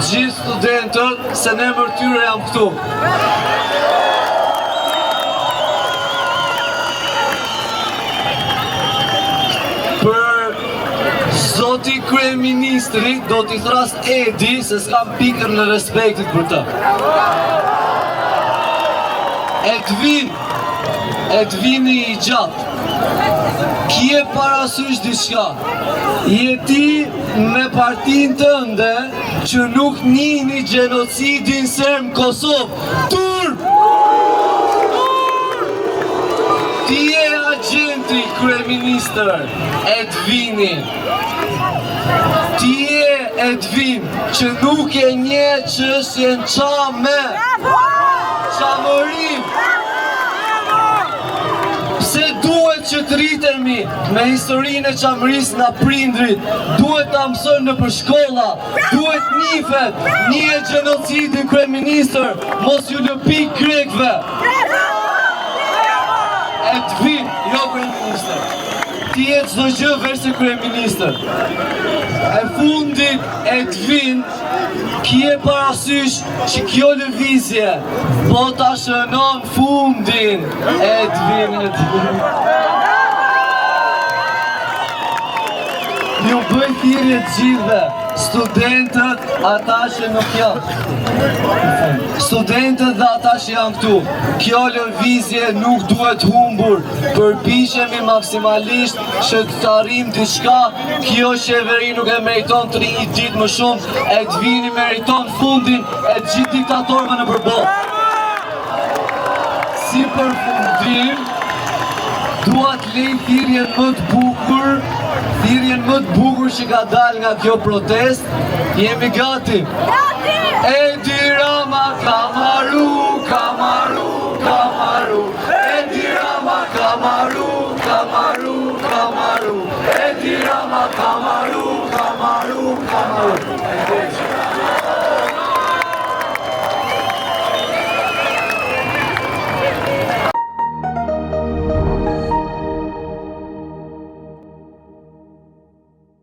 gjithë studentët se në emër tyre jam këtu. Për zoti kryeministri do t'i thërras Edi se s'kam pikën e respektit për të. Edvin, Edvini i gjatë. Kije parasysh diçka. Je ti me partinë tënde që nuk njihni gjenocidin serb në Kosovë. Turp! Ti je agjenti kryeministër Edvini. Ti je Edvin që nuk e njeh çështjen çame. Çamërinë. Pse duhet që të rritemi me historinë e Çamërisë nga prindrit, duhet ta mësojmë nëpër shkolla, duhet njifet, njihe gjenocidin kryeministër, mos ju lëpik grekëve. Edvin, jo kryeministër. Ti je çdo gjë veçse kryeministër. E fundit, Edvin, kije parasysh që kjo lëvizje po ta shënon fundin. Edvin, Edvin. Ju bëj thirrje të gjithëve, studentët, ata që nuk janë. Studentët dhe ata që janë këtu, kjo lëvizje nuk duhet humbur, përpiqemi maksimalisht që të arrijmë diçka, kjo qeveri nuk e meriton të rrijë një ditë më shumë, Edvini meriton fundin e gjithë diktatorëve nëpër botë. Si përfundim, dua të lej thirrjen më të bukur, thirrjen më të bukur që ka dalë nga kjo protestë, jemi gati. Gati! Edi Rama ka maru, ka maru, ka maru. Edi Rama ka maru, ka maru, ka maru. Edi Rama ka maru, ka maru, ka maru.